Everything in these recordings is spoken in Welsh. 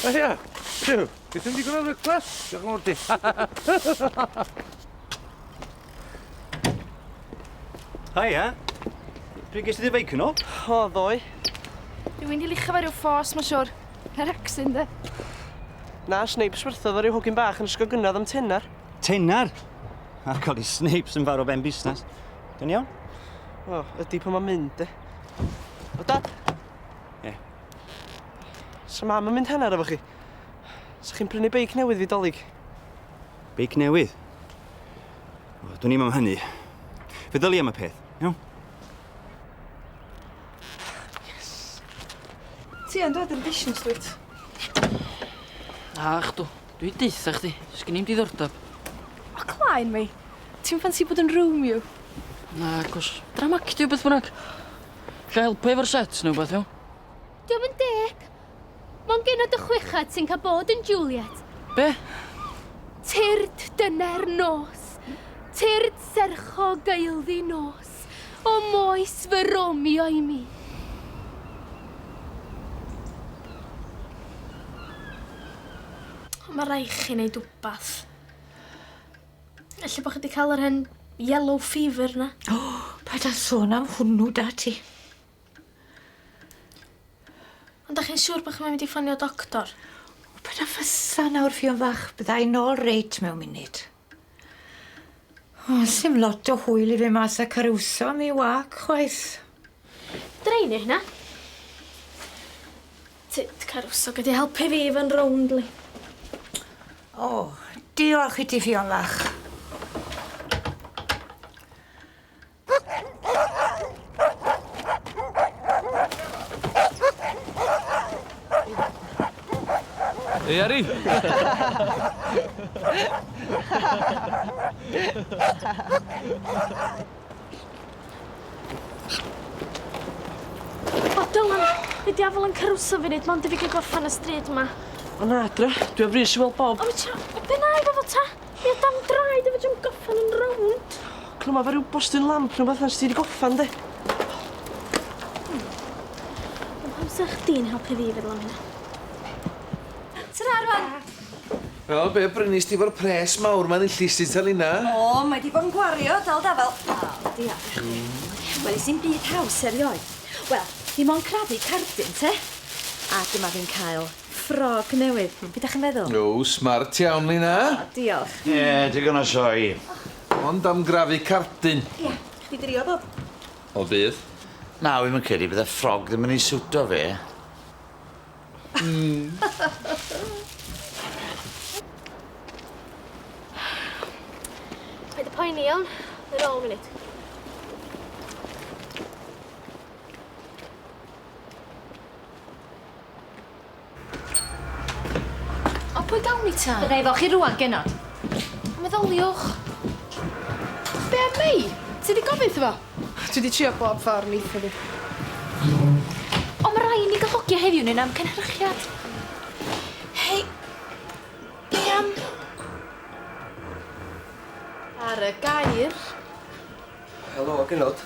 Ia! Duw, beth yn digwydd ar y clas? Diolch yn fawr ti. Haia. Pryd ges ti dy feic yn ôl? O, ddoe. Rhywun di luchio fo ryw ffos, mae'n siwr. Yr accent, de. Na, Snapes werthodd o ryw hogyn bach yn ysgol gynradd am tenner. Tenner? Ar codi Snapes yn farw ben busnes. Dyn iawn? O, ydy pan mae'n mynd, de. O, dad? Ie. Sa mam yn mynd hanner efo chi? Sa chi'n prynu beic newydd fi dolig? Beic newydd? O, dwi'n i'm am hynny. Fe ddyli am y peth, iawn? Yes. Ti yn dod i'r auditions, dwyt? Na, chdw. Dwi deutha chdi. Sgyn i'm diddordeb. O, claen mi. Ti'n ffansi bod yn Romeo? Na, cos drama actio beth bynnag. Alla helpu efo'r set neu wbath, iawn? Dio'm yn deg. Mond genod y chwechad sy'n cael bod yn Juliet. Be? Tyrd dyner nos, tyrd sercho gaelddi nos, o moes fy Romeo i mi. Mae rai chi wneud wbath. Ella bod chi wedi cael yr hen yellow fever na. O, paid â sôn am hwnnw da ti. Ond dach chi'n siŵr bod chi'n mynd i ffonio doctor? O, paid â ffysa nawr, Ffion fach. Bydda i nôl reit mewn munud. O, sim lot o hwyl i fi mas â Caruso am ei wâc, chwaith. Draenio hynna. Tyd, Caruso, gei di helpu fi efo'n rownd li. O, diolch i ti, Ffion fach. Ei, Ari! O, Dylan, y diafol yn Caruso funud, mond i fi gael gorffan y stryd yma. O na, dre, dwi ar frys i weld Bob. O, mi be na i fo fo ta? Mi o dan draed efo jym goffan yn rownd. Clyma fe ryw bostyn lamp neu beth nes ti 'di goffan di. Wel pam sa chdi'n helpu fi feddwl am hynna? Tara rwan! Wel, be brynis di fo'r pres mawr ma'n enlli sy'n Selina? O, mae di bod yn gwario, dal dafel. O, diolch i chdi. Wel, is i'n byd haws erioed. Wel, dim ond crafu cardyn, te? A dyma fi'n cael Ffrog newydd. Be dach chi'n feddwl? O, smart iawn, Lina. O, diolch. Ie, digon o sioe. Ond am grafu cardyn. Ie, chdi drio, Bob. O fydd. Na, wi'm yn credu bydde ffrog ddim yn ei siwto fe. Paid â poeni, iawn? Ar ôl munud. O, pwy gawn ni ta? Bydda i efo chi rŵan, genod. Meddyliwch. Be am Mei? Ti 'di gofyn 'tho fo? Dwi 'di trio bob ffordd neitho fi. O, ma' rai' ni ga'l hogia heddiw neu na'm cynhyrchiad. Hei, be am... Ar y gair. Helo, genod.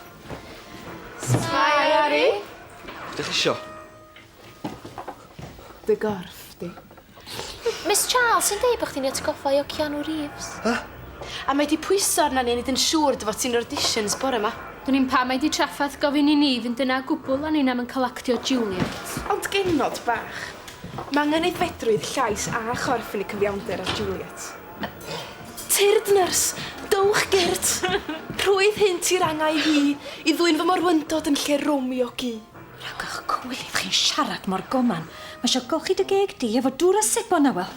S'mai, Ari? Be 'dach chi isio? Dy gorff di. Miss Charles sy'n deud bo' chdi'n 'i atgoffa 'i o Keanu Reeves. Huh? A mae 'di pwyso arna ni neud yn siŵr dy fod ti'n yr auditions bore 'ma. Dwn i'm pam mae 'di traffarth gofyn i ni fynd yna o gwbwl a ninna'm yn ca'l actio Juliet. Ond genod bach. Mae angen aeddfedrwydd llais a chorff yn y cyfiawnder ar Juliet. Tyrd, nyrs! Dowch gyrt! Rhwydd hynt i'r angau hi, i ddwyn fy morwyndod yn lle Romeo gu. Rhag o'ch cywilydd chi'n siarad mor goman. Mae isio golchi dy geg di efo dŵr a sebon, Awel.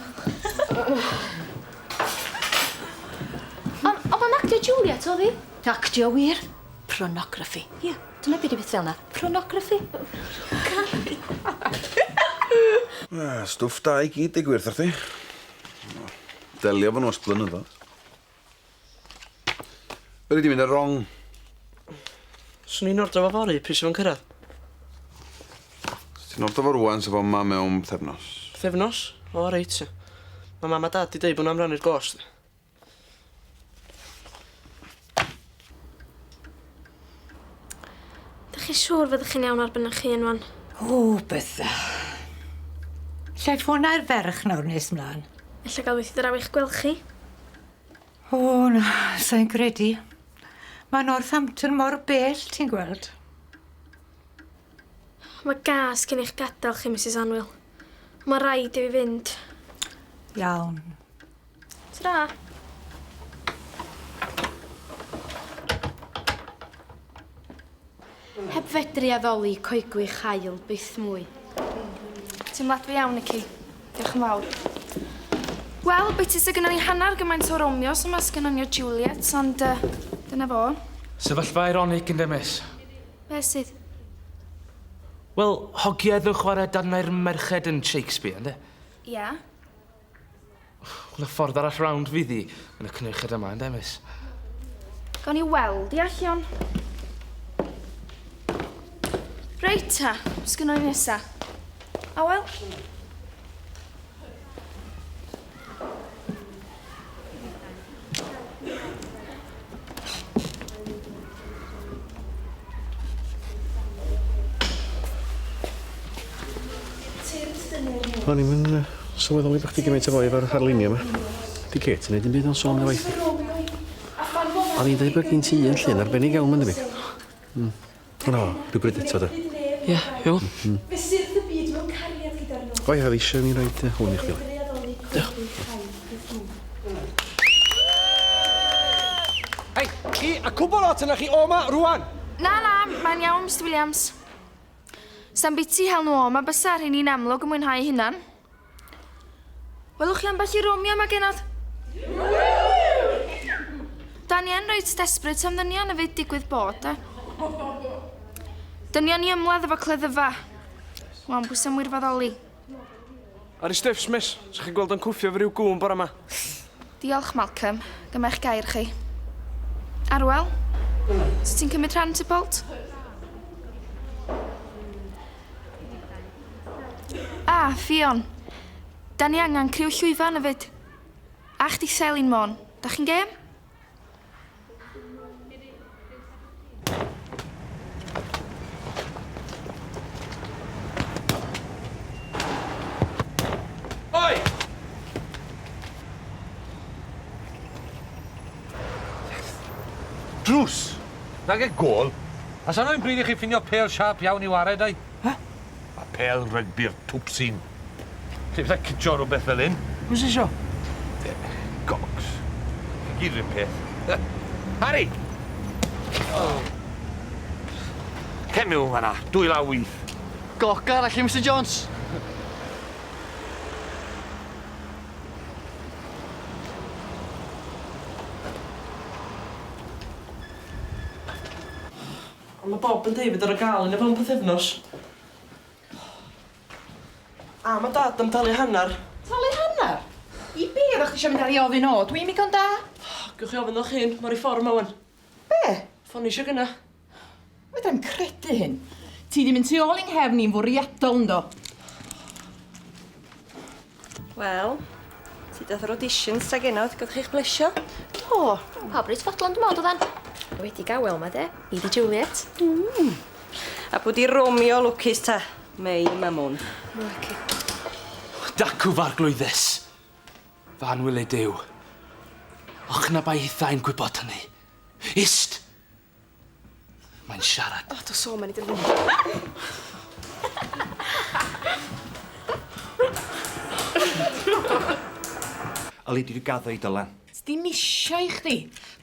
Ond ond ma'n actio Juliet o'dd 'i? Actio wir? Pronography. Ia, dyna be' 'di peth fel 'na. Pronography. Ah, stwff da i gyd, deu gwir 'tha chdi. Delio efo nhw ers blynyddoedd. Be di mynd ar wrong? Swn i'n ordro fo fory, pryd sy fo'n cyrraedd? Ti'n ordro fo rwan, sa fo yma mewn pythefnos. Pythefnos? O reit. Mae mam a dad 'di deud bo' nhw am rannu'r gost. Dych chi siŵr fyddwch chi'n iawn ar ben 'ych hun wan? O, bydda. Lle ffona i'r ferch nawr nes mlaen. Ella gael weithio draw i'ch gweld chi. O, na, sai'n credu. Mae Northampton mor bell, ti'n gweld. Mae gas gen i'ch gadael chi, Mrs Anwyl. Mae rhaid i fi fynd. Iawn. Tra. Heb fedru addoli coegwych haul byth mwy. Teimladwy iawn i ci. Diolch yn fawr. Wel, biti sy gynnon ni hanner gymaint o Romeos yma sy gynnon ni o Juliets, ond uh, dyna fo. Sefyllfa ironic ynde, miss? Be sydd? Wel, hogiau yn chwarae darnau'r merched yn Shakespeare, ynde? Ia. Wel, y ffordd arall rownd fydd hi yn y cynhyrchiad yma, ynde, miss? Gawn ni weld, ia, Llion? Reit ta, sgynnon ni nesa? Awel? O'n i'm yn sylweddoli bod chdi gymaint o foi efo'r arlunio yma. Di Kate yn neud dim byd o'n sôn na waith. O'n i'n dweud bod gen ti un llun arbennig iawn, mae'n debyg. O, rhywbryd eto, de. Ie, iawn. Fe syrth y byd mewn cariad gyda'r nos. O ia, oedd eisiau ni roed hwn i chdi. Diolch. Hei, chi, a cwbl lot yna chi o ma, rwan! Na, na, mae'n iawn, Mr Williams. Sa'm biti hel nhw o ma, bysa rheini'n amlwg yn mwynhau hunan. Welwch chi ambell i Romeo ma genod? Da ni yn reit desperate am ddynion efyd digwydd bod, de. Dynion i ymladd efo cleddyfa. Wan, pwy sy'n wirfoddoli? Ar i stiffs, miss. Sa'ch chi'n gweld o'n cwffio efo ryw gŵn bora ma. Diolch, Malcolm. Gyma eich gair chi. Arwel, sut ti'n cymryd rhan, Tybalt? A, Ffion. Da ni angen criw llwyfan hefyd. A chdi Selin Môn. Da chi'n gêm? Oi! Drws! Nag e gôl. A sa'n o'n bryd i chi ffinio pêl siâp iawn i wared ai? Ha? A pêl rygbi'r twpsyn. Lle bydda cicio rhywbeth fel hyn? Pwy sy isio? Gogs. Gyd yr un peth. Harry! Oh. Cem mewn fan'na, 2 law 8. Goc arall i Mr Jones. Ond mae Bob yn deud fydd ar y gael yn efo am pythefnos. A mae dad am talu hanner. Talu hanner? I be oeddech chi eisiau mynd ar ei ofyn o? Dwi'n ddigon da. Gewch chi ofyn o'ch hun, mae'r i ffordd yma wan. Be? Ffoni eisiau gynna. Fedrai'm credu hyn. Ti di mynd tu ôl i'n nghefn i'n fwriadol ynddo. Wel, ti dath o'r auditions ta genod, gadwch chi'ch blesio? Do. Pawb reit fodlon dwi'n meddwl, dyddan? Wedi gawel ma, de. I di Juliet. A pwy di Romeo lwcus ta? Mei Mamwn. Lucky. Dacw f'arglwyddes. Fy anwylyd Duw. Och na bai hithau'n gwybod hynny. Ist! Mae'n siarad. O, dos o, mae'n i ddilyn. Oli, dwi wedi gaddo i Dylan. Dim isio i chdi.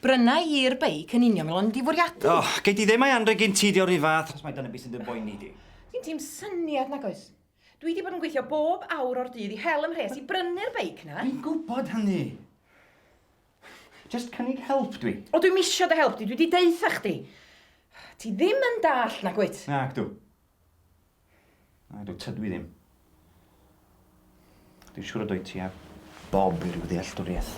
Bryna i'r beic yn union fel o'n di fwriadu. O, gei di ddim ei anrheg gen ti di o'r un fath, achos mae dyna beth sy'n dy boeni di. Ti'n ti'n syniad nag oes? Dwi wedi bod yn gweithio bob awr o'r dydd i hel ym mhres i brynu'r beic na. Dwi'n gwybod hynny. Just cynnig help dwi. O, dwi'n misio dy help di, dwi wedi deutha chdi. Ti ddim yn dall nag wyt? Nac dw. Na dw, tydw i ddim. Dwi'n siŵr o dwyt ti a Bob i ryw ddealltwriaeth.